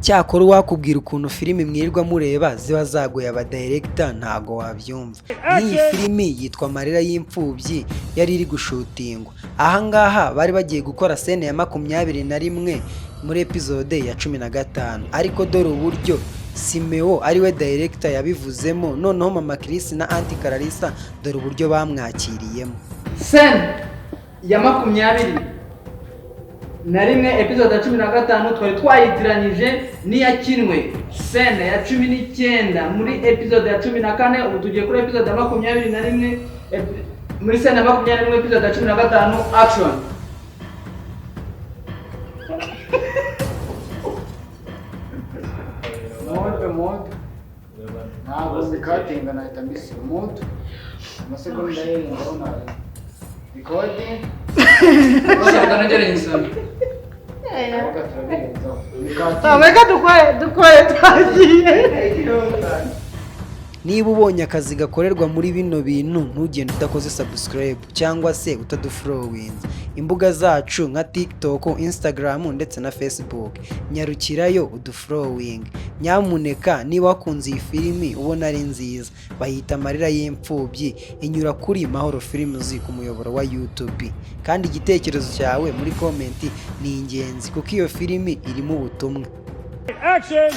Cyakora uwakubwira ukuntu filimi mwirirwa mureba ziba zagoye abadirector, ntago wabyumva. Nk'iyi filimi yitwa Amarira y'Imfubyi yari iri gushootingwa ahangaha, bari bagiye gukora scene ya 21 muri episode ya 15, ariko dore uburyo Simeo ariwe director yabivuzemo. Noneho Mama Chris na Aunty Clarissa, dore uburyo bamwakiriyemo. Scene ya 21 episode ya 15 twari twayitiranyije n'iyakinwe scene ya 19 muri episode ya 14. Ubu tugiye kuri episode ya 21, muri scene ya 21, episode ya 15. Action! Mode, mode. Ntabwo mbikatinga, nahita mbisiba. Mode, amasegonda yerengaho nawe recording. Reka nongere nyisome. Reka turabirenzaho, bikatinga. Reka dukore, dukore, twagiye. Niba ubonye akazi gakorerwa muri bino bintu, ntugende udakoze subscribe cyangwa se utadufollowinze imbuga zacu nka TikTok, Instagram ndetse na Facebook. Nyarukirayo udufollowing nyamuneka. Niba wakunze iyi filimi, ubona ari nziza, bayita Amarira y'Imfubyi, inyura kuri Mahoro Films ku muyoboro wa YouTube. Kandi igitekerezo cyawe muri comment ni ingenzi, kuko iyo filimi irimo ubutumwa. Action!